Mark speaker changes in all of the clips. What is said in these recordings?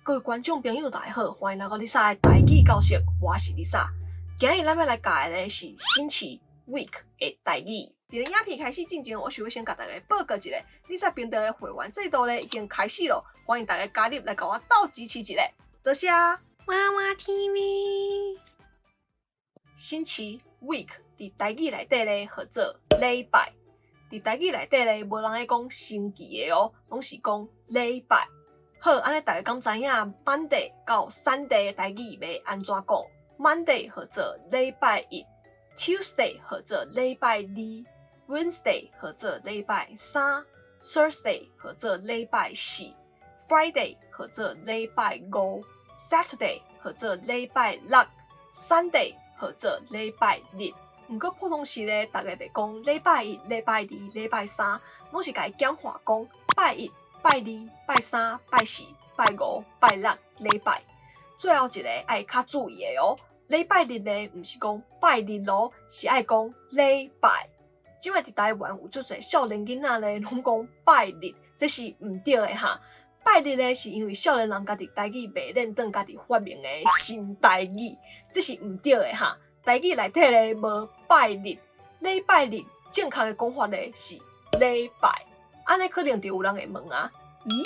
Speaker 1: 各位觀眾朋友，大家好，歡迎來到麗莎的台語教室，我是麗莎。今日咱欲來教的咧是星期 week 的台語。佇咧影片開始進前，我想欲先共大家報告一下，麗莎平台的會員制度咧已經開始囉，歡迎大家加入來共我鬥支持一下，多謝。
Speaker 2: 娃娃 TV。
Speaker 1: 星期 week 佇台語內底咧號做禮拜，佇台語內底咧無人會講星期的哦，攏是講禮拜。好，按呢大家敢知影 Monday 到 Sunday 的台語欲按怎講？Monday 號做禮拜一，Tuesday 號做禮拜二，Wednesday 號做禮拜三，Thursday 號做禮拜四，Friday 號做禮拜五，Saturday 號做禮拜六，Sunday 號做禮拜日。毋過普通時咧，大家袂講禮拜一、禮拜二、禮拜三，攏是共伊簡化講拜一、拜二、拜三、拜四、拜五、拜六、禮拜。最後一个愛較注意的哦，禮拜日咧，毋是講拜日囉，是愛講禮拜。這擺佇台灣有足濟少年囡仔咧，攏講拜日，這是毋對的哈。拜日咧，是因為少年人家己台語袂練轉家己發明的新台語，這是毋對的哈。台語內底咧無拜日，禮拜日正確的講法咧是禮拜。按呢可能就有人會問啊，咦，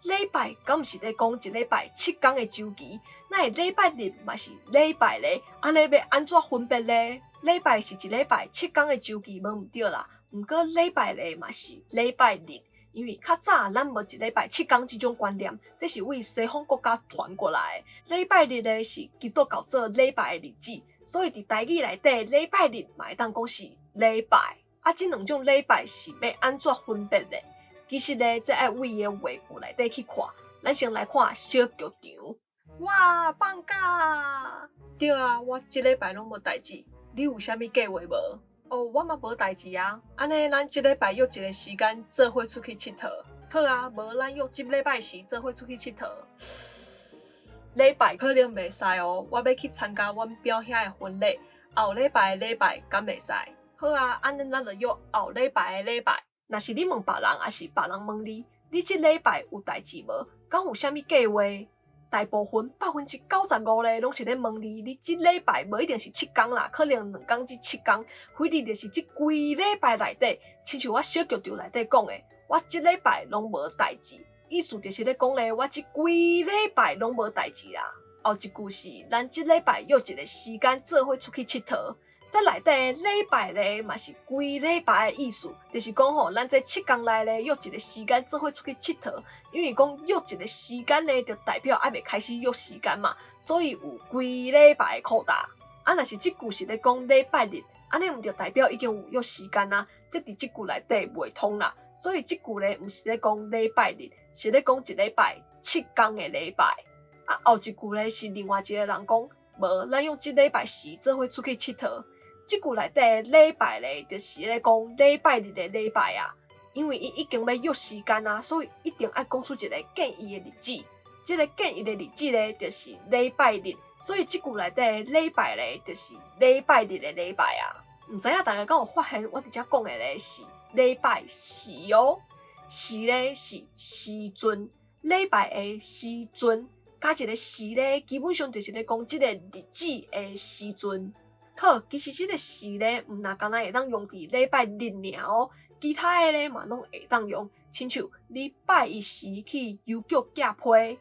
Speaker 1: 禮拜敢毋是咧講一禮拜7工的週期？哪會禮拜日嘛是禮拜咧？按呢欲按怎分別咧？禮拜是一禮拜七工的週期，無毋對啦。毋過禮拜咧嘛是禮拜日，因為較早咱無一禮拜七工這種觀念，這是為西方國家傳過來的。禮拜日咧是基督教做禮拜的日子，所以佇台語內底禮拜日嘛會當講是禮拜。啊，這兩種禮拜是欲按怎分別咧？其實咧，這愛對伊的話句內底去看。咱先來看小劇場。哇，放假！對啊，我這禮拜攏無代誌。你有啥物計畫無？哦，我嘛無代誌啊。按呢，咱這禮拜約一个時間，做伙出去𨑨迌。好啊，無咱約這禮拜四做伙出去𨑨迌。禮拜可能袂使哦，我欲去參加阮表兄的婚禮。後禮拜的禮拜敢會使？好啊，按呢咱就約後禮拜的禮拜。若是你問別人，抑是別人問你，你這禮拜有代誌無？敢有啥物計畫？大部分95%咧，攏是咧問你，你這禮拜無一定是七工啦，可能2工至7工，反正就是這規禮拜內底，親像我小劇場內底講的，我這禮拜攏無代誌，意思就是咧講咧，我這規禮拜攏無代誌啦。後一句是，咱這禮拜約一个時間做伙出去𨑨迌。這內底禮拜咧嘛是規禮拜的意思，就是講吼，咱這七工內咧約一个時間做伙出去𨑨迌，因為講約一个時間咧，就代表還未開始約時間嘛，所以有規禮拜的擴大。啊，若是這句是咧講禮拜日，按呢毋就代表已經有約時間啊？這佇這句內底袂通啦，所以這句咧毋是咧講禮拜日，是咧講一禮拜七工的禮拜。啊，後一句咧是另外一个人講，無，咱約這禮拜四做伙出去𨑨迌。這句內底禮拜咧，就是咧講禮拜日的禮拜啊，因為伊已經欲約時間啊，所以一定愛講出一个建議的日子。這个建議的日子咧，就是禮拜日，所以這句內底禮拜咧，就是禮拜日的禮拜啊。毋知影大家敢有發現，我佇遮講的咧是禮拜時哦，時咧是時陣，禮拜的時陣，加一个時咧，基本上就是咧講這个日子的時陣。好，其實這个時咧，毋若干焦會當用佇禮拜日爾哦，其他的咧嘛攏會當用。親像你拜一時去郵局寄批，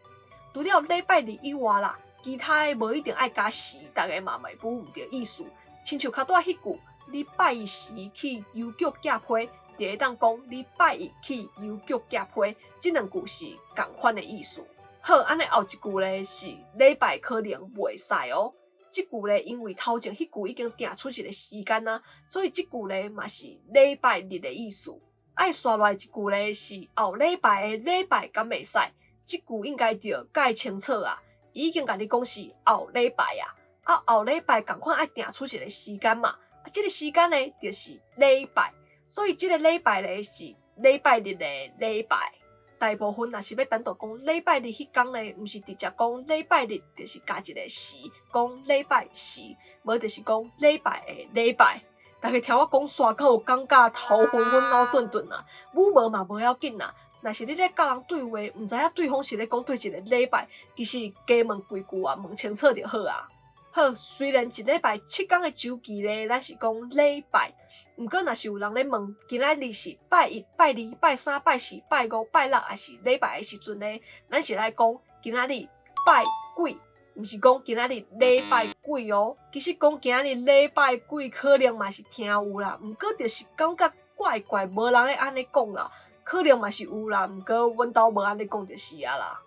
Speaker 1: 除了禮拜日以外啦，其他的無一定愛加時，逐家嘛袂誤著意思。親像較拄仔彼句，你拜一時去郵局寄批，就會當講你拜一去郵局寄批，這兩句是仝款的意思。好，按呢後一句咧是禮拜可能袂使哦。這句咧，因為頭前彼句已經定出一个時間啊，所以這句咧嘛是禮拜日的意思。愛紲落來一句咧是後禮拜的禮拜敢會使？這句應該著較清楚啊。伊已經共你講是後禮拜啊，啊後禮拜仝款愛定出一个時間嘛，啊這个時間咧就是禮拜，所以這个禮拜咧是禮拜日的禮拜。大部分若是欲單獨講禮拜日彼工咧，毋是直接講禮拜日，就是加一个時，講禮拜時，無就是講禮拜的禮拜。大家聽我講煞，敢有感覺頭昏昏腦鈍鈍啊？母無嘛無要緊啦，若是你咧佮人對話，毋知影對方是咧講佗一个禮拜，其實加問幾句啊，問清楚就好啊。好，雖然一禮拜7工的週期咧，咱是講禮拜，毋過若是有人咧問，今仔日是拜一、拜二、拜三、拜四、拜五、拜六，抑是禮拜的時陣咧，咱是來講今仔日拜幾，毋是講今仔日禮拜幾哦。其實講今仔日禮拜幾可能嘛是聽有啦，毋過就是感覺怪怪，無人會按呢講啦。可能嘛是有啦，毋過阮兜無按呢講就是啊啦。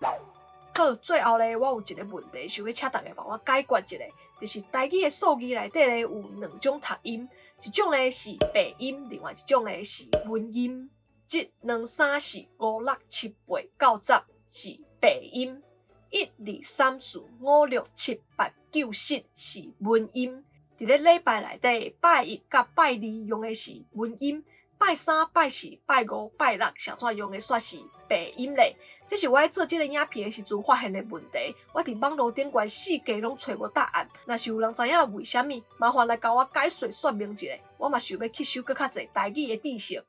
Speaker 1: 好，最後咧，我有一个問題想欲請大家幫我解決一下，就是台語的數字內底咧有兩種讀音，一種咧是白音，另外一種咧是文音。一、兩、三、四、五、六、七、八、九、十是白音，一、二、三、四、五、六、七、八、九、十是文音。佇咧禮拜內底，拜一佮拜二用的是文音，拜三、拜四、拜五、拜六，啥怎用的煞是白音咧？這是我佇做這个影片的時陣發現的問題。我佇網路頂懸四界攏揣無答案。若是有人知影為啥物，麻煩來共我解說說明一下，我嘛想欲吸收閣較濟台語的知識。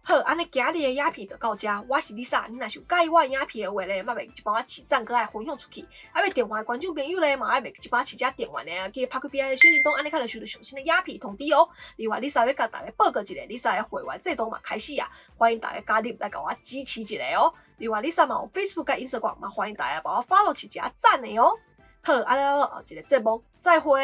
Speaker 1: 好，按呢今日的影片就到遮。我是 Lisa，你若是有佮意我的影片的話咧，嘛袂記幫我揤讚，閣愛分享出去。猶未訂閱的觀眾朋友咧，嘛愛袂記幫我揤這訂閱的，記得拍開邊仔的小鈴鐺，按呢較會收到上新的影片通知哦。另外，Lisa 欲共大家報告一下，Lisa 的會員制度嘛開始啊，歡迎大家加入來共我支持一下哦。另外，Lisa 嘛有 Facebook 佮 Instagram，嘛歡迎大家幫我 follow 揤一下讚的哦。好，按呢後一个節目再會。